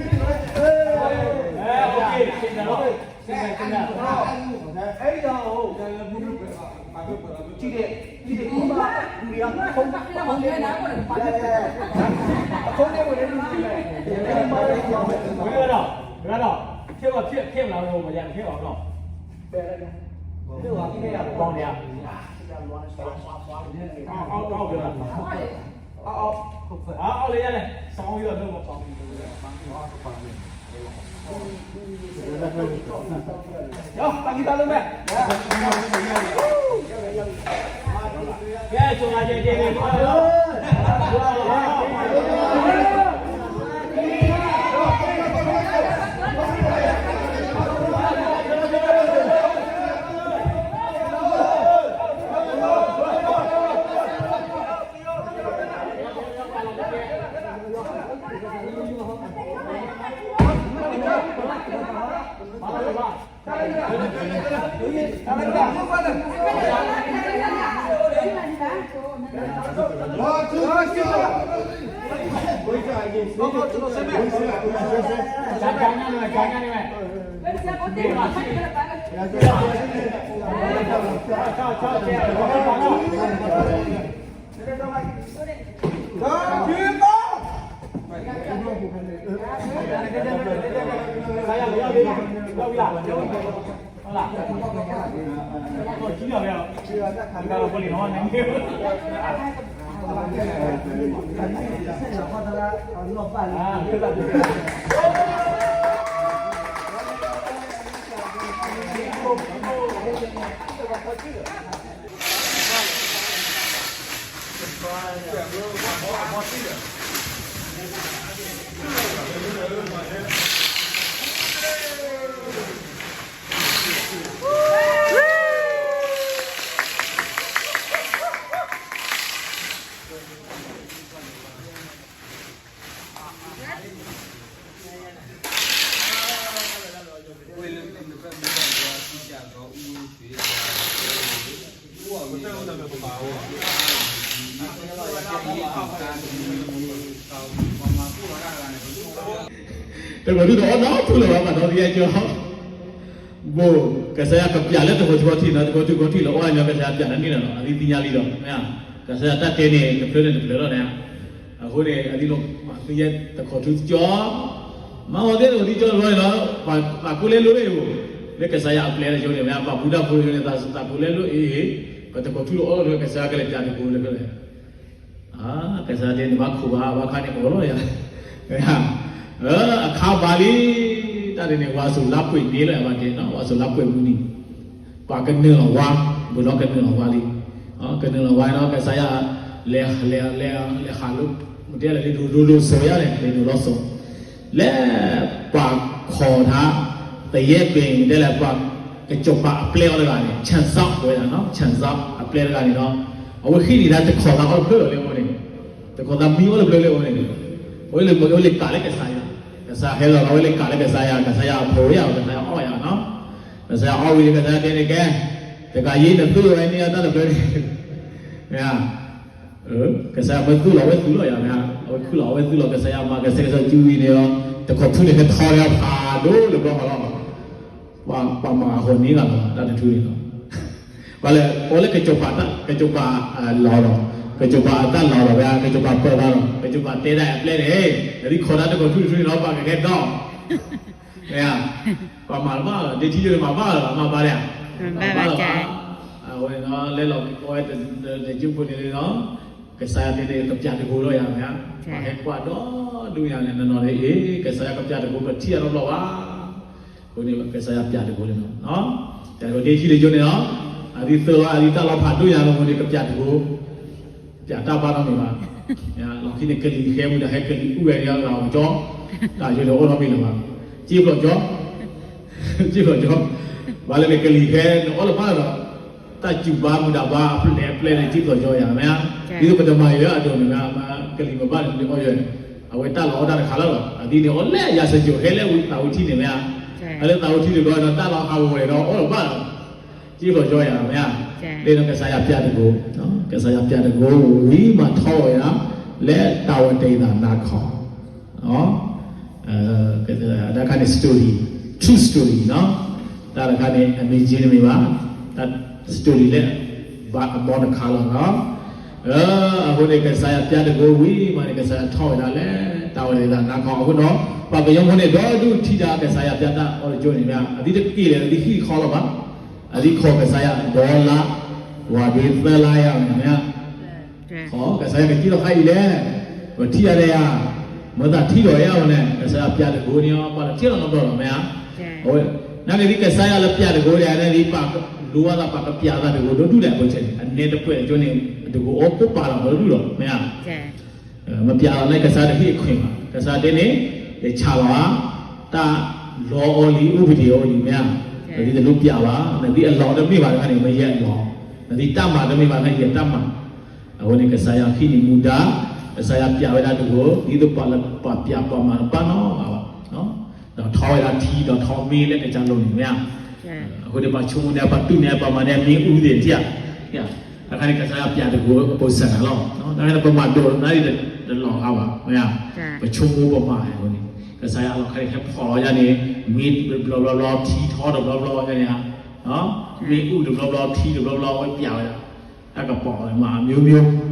အဲ OK သ့ၣ်ညါလီၤ သ့ၣ်ညါသ့ၣ်ညါ အဲ ဝဲဒီး ဝဲဒီး ခဲဘၣ်ခဲ ခဲဘၣ်လီၤ မ့ၢ်ယၤခဲဘၣ်လီၤ ဘီန့ၣ် အီၣ်လၢယၤလဲၣ် တၢ်ဂံၢ်တၢ်လၢမဲ ကဲ ကဲ တဘျီဒုးဒီးအီၣ်နီတဖုလၢၤဘၣ် ပှၤဒီသံယါကၠီ ဘိ ကစၢ်ယွၤကပျးလၢတခီထူခီထံးနီၤ တခီထူခီထံးလၢအီၣ်ညါ ကစၢ်ယွၤပျးလၢန့ၣ်လီၤနီၤ အသံသ့ၣ်ညါလံဒီး မ့ၢ်ဧါ ကစၢ်ယွၤတၢ်တဲန့ၣ် တဖျၢၣ်န့ၣ်တဖျၢၣ်လီၤန့ၣ် အဃိန့ၣ် အသံလီၤမၤသံယဲတခီထူကၠီ မၤဝဲသ့ၣ်တခီထူကၠီတဘျီန့ၣ်လီၤ ပှၤကိးလဲလိၣ်အ့ၣ်ဧိၤ လၢကစၢ်ယွၤအပျဲၢ်လၢယိၤန့ၣ် မ့ၢ်ပှၤဘူၣ်တၢ်ဖိလၢယိၤန့ၣ် သးကိးလဲလိၣ်အ့ၣ် ပတခီထူလၢအီၣ်လၢ ကစၢ်ယွၤကလဲၤပျးတကိးလၢဖဲလဲၣ် ကစၢ်ယွၤတဲန့ၣ် ဘၣ်ခိၣ်ဘၣ် ဘၣ်ခါန့ၣ်ကီလီၤယၤ အခါဘၣ်လံ တၢ်တန့ၣ် ဝါစိၤလါပှဲၤန့ၣ်လီၤ အဝဲတဲနီၤ ဝါစိၤလါပှဲၤမုၢ်နံၤ ပှၤကနုာ်လီၤဝါ ဘူးဒီးကနုာ်လီၤဝါလံ ကနုာ်လီၤဝါနီၤ ကစၢ်ယွၤ လဲၤ လဲၤ လဲၤ လဲၤဟးလိ မ့ၢ်တဲလဲၣ် လဲၤဒိၣ်ဒိၣ်စိၤယါလဲၣ် လဲၤဒိၣ်လီၤစိၤ လဲၤပှၤခိးထါ သယဲပ့ၤ မ့ၢ်တဲလဲၣ် ပှၤကစီၤပၤအပျဲၢ်အီၤတဂၤန့ၣ် ဆၣ်စၢ်ဝဲဒၣ်နီၤ ဆၣ်စၢ်အပျဲၢ်တဂၤန့ၣ်ဒီး အဝဲဟံးန့ၢ်တၢ်တခီသးအီၣ်တဖျၢၣ်လီၤလၢအအိၣ်န့ၣ် တခီသးမံအီၣ်တဖျၢၣ်လၢအအိၣ်န့ၣ် အဝဲလဲၤ အဝဲလဲၤကးလၢကစၢ်ယွၤ ကစၢ်ဟဲလီၤ အဝဲလဲၤကးလၢကစၢ်ယွၤ ကစၢ်ယွၤအဖှိၣ်ဝဲယၤ ကစၢ်ယွၤအီၣ်ယၤနီၤ ကစၢ်ယွၤအီၣ်ဝံၤလၢကစၢ်ယွၤတဲန့ၣ်ကဲ တကးယ့ၢ်နသူၣ်ဝဲန့ၢ်အတၢ်တဖျၢၣ်န့ၣ် မ့ၢ် ကစၢ်ယွၤမ့ၢ်သူၣ်လီၤ အဝဲသူၣ်လီၤယၤမ့ၢ် အဝဲခုၣ်လီၤ အဝဲသူၣ်လီၤ ကစၢ်ယွၤမၤကဆှဲကဆှီစုဝံၤန့ၣ်ဒီး တခီထူန့ၣ်ဟဲထီၣ်န့ၣ်ဖးဒိၣ်လၢဘျီဃီလီၤ ပှၤမၤအဟီၣ်န့ၢ်ဂၤလီၤ တၢ်တထူန့ၣ်လီၤ ပှၤလဲၤ အီၣ်လၢကစီၤပၤ ကစီၤပၤလီၤလီၤ ကစီၤပၤအတၢ်လီၤလီၤဝဲ ကစီၤပၤပၢဘၣ်လီၤ ကစီၤပၤတဲဒၣ်အပျဲၢ်န့ၣ် အသံခိးတၢ်တခီထူတထူန့ၣ်လီၤ ပှၤကကဲဒီး မ့ၢ် ပှၤမၤလၢၤဘၣ် ဒ့ထံယိန့ၣ် မၤဘၣ်လၢၤဘၣ် မၤဘၣ်လဲၣ် မၤဘၣ်လၢၤဘၣ် အဝဲန့ၣ် လဲၤလီၤကီဝဲတကၠိဖိန့ၣ်လီၤ ကစၢ်ယွၤတဲန့ၣ် ကပျးတကိးလီၤယၤမ့ၢ် ပှၤဟဲကွၢ်ဒီဒူၣ်ယၤန့ၣ် နီၢ်နီၢ်န့ၣ် အ့ ကစၢ်ယွၤကပျးတကိး ပထံၣ်အနီတဘျီဘၣ် အဃိန့ၣ် ကစၢ်ယွၤပျးတကိးန့ၣ်လီၤ ပျးတကိးဒ့ထံလၢယိန့ၣ်လီၤ အသံသၢလီၤ အသံတၢ်လီၤဖးဒိၣ်ယၤလီၤအဃိန့ၣ် ကပျးတကိး ပျးတၢ်ဘၣ်နီတမံၤဘၣ် လီၢ်ခံန့ၣ် ကလံၤဟဲမူဒါဟဲကလံၤအူဝဲန့ၣ် လီၤကၠီ တၢ်ယိန့ၣ်အိၣ်နီတမံၤလၢၤဘၣ် စ့ဖျိးကၠီ စ့ဖျိးကၠီ ဘၣ်လၢန့ၣ် ကလံၤဟဲန့ၣ်အီၣ်လၢၤဘၣ်လီၤ တၢ်စူၤဘါမူဒါဘါအပျဲၢ်အပျဲၢ်န့ၣ် စ့ဖျိးကၠီယၤမ့ၢ် ဒ်သိးပတမၤယွၤအဒိၣ်န့ၣ်မ့ၢ် ကလံၤမၤဘၣ်န့ၣ် အီၣ်ယွၤ အဝဲတၢ်လီၤအီၣ်တၢ်တခါလီၤလီၤ အသံန့ၣ်အီၣ်လၢယၤစၢၤကၠိၤဟဲလၢဝံသးဝံထံန့ၣ်မ့ၢ် ဟဲလၢသးဝံထံတဘျီဒီး တၢ်လီၤဟးဂီၤဝဲဒီးအီၣ်လၢၤဘၣ်လီၤ စ့ဖျိးကၠီယၤမ့ၢ် လၢနီၢ်ကစၢ်ယွၤပျးတကိး ကစၢ်ယွၤပျးတကိးဝံၤမးထီၣ်ဝဲဒၣ် လၢတၢ်ဝဲတယသးနါခီ တၢ်တခါန့ၣ် story true story နီၤ တၢ်တခါန့ၣ် အမ့ၢ်က့န့ၣ်မ့ၢ်ဘၣ် တၢ် story လၢ ဘၣ်အဘီတခါလီၤနီၤ အဃိန့ၣ် ကစၢ်ယွၤပျးတကိးဝံၤမးန့ၣ် ကစၢ်ယွၤထီၣ်ဝဲဒၣ်လၢ တၢ်ဝဲတယသးနါခီအဃိနီၤ ပှၤကညီဖိန့ၣ် ဒီဒူၣ်ထံၣ်တၢ်ကစၢ်ယွၤပျးတၢ်အီၣ်တကၠိန့ၣ်မ့ၢ် အသံတက့ၢ်လၢၤ အသံဟံၣ်ဃီလီၤဘၣ် အသံခိးကစၢ်ယွၤ ဒီလါ ဝၤဒ့သၢလါယၤန့ၣ်မ့ၢ် ကစၢ်ယွၤကစံၣ်လီၤခါအံၤလဲၣ်, ပထံၣ်အါဒၣ်ယၤ, မ့ၢ်သးထံၣ်လီၤယၤဝဲန့ၣ် ကစၢ်ယွၤပျးတကိးန့ၣ် ပှၤတထံၣ်လီၤနီတဘျီလီၤ မ့ၢ်ဧါ. အဝဲ နာ်က့ၤဒ်ကစၢ်ယွၤလၢပျးတကိးဒၣ်န့ၣ် ဒ်ပာ်လိဝဲသးပှၤကပျးသးတကိးဒီဒူၣ်ဒၣ်အပူၤန့ၣ် အနဲတပှဲၤတကၠိန့ၣ် တကိးအိၣ်ကိးပာ်လီၤဒီဒူၣ်လီၤ မ့ၢ်ဧါ. မပျးလီၤန့ၣ် ကစၢ်တဟ့ၣ်အခွင့်ဘၣ်. ကစၢ်တဲန့ၣ် ယဆၣ်လီၤဧါ, တၢ်လီအီၤလံ ဥပဒေအီၤလံ မ့ၢ်ဧါ. နသုတလိၣ်ပျးဘၣ်, နသုအလီၢ်တမ့ၢ်ဘၣ်တခါန့ၣ် မ့ၢ်ယဲအလီၢ်, နသုတၢ်မၤတမ့ၢ်ဘၣ်တခါ ယဲတၢ်မၤ. အဃိန့ၣ် ကစၢ်ယွၤဟံးန့ၢ်မူဒါ, ကစၢ်ယွၤပျးဝဲဒၣ်တကိး ဒ်သိးပှၤလၢပှၤပျးပှၤမၤတဘၣ်နီတဂၤဘၣ်. ဒီးထီဝဲဒၣ်ထံ ဒီးထီမ့ၢ်လၢကစၢ်လိၤန့ၣ် မ့ၢ်ဧါ. အဃိန့ၣ် ပှၤဆိကမိၣ်န့ၣ် ပှၤတူၢ်န့ၣ် ပှၤမၤန့ၣ် မ့ၣ်အူသ့ၣ်ထံၣ်ဧါ, တခါန့ၣ် ကစၢ်ယွၤပျးတကိး ပစၢၤနၤလီၤ. တခါန့ၣ် ပမၤဒိးနၤဒ်တလီၤဂာ်ဘၣ်, ပဆိကမိၣ်ပမၤအဃိန့ၣ် ကစၢ်ယွၤလီၤခါန့ၣ် ဟဲဖီၣ်လီၤယၤန့ၣ် မ့ၣ်တဘျီဘျီဘျီ ထံထီတဘျီဘျီယၤန့ၣ်ဧါ, မ့ၣ်အူတဘျီဘျီ ထံတဘျီဘျီ ဝဲပျးဝဲဒၣ် တၢ်ကပီၤမၤ မျိုးမျိုး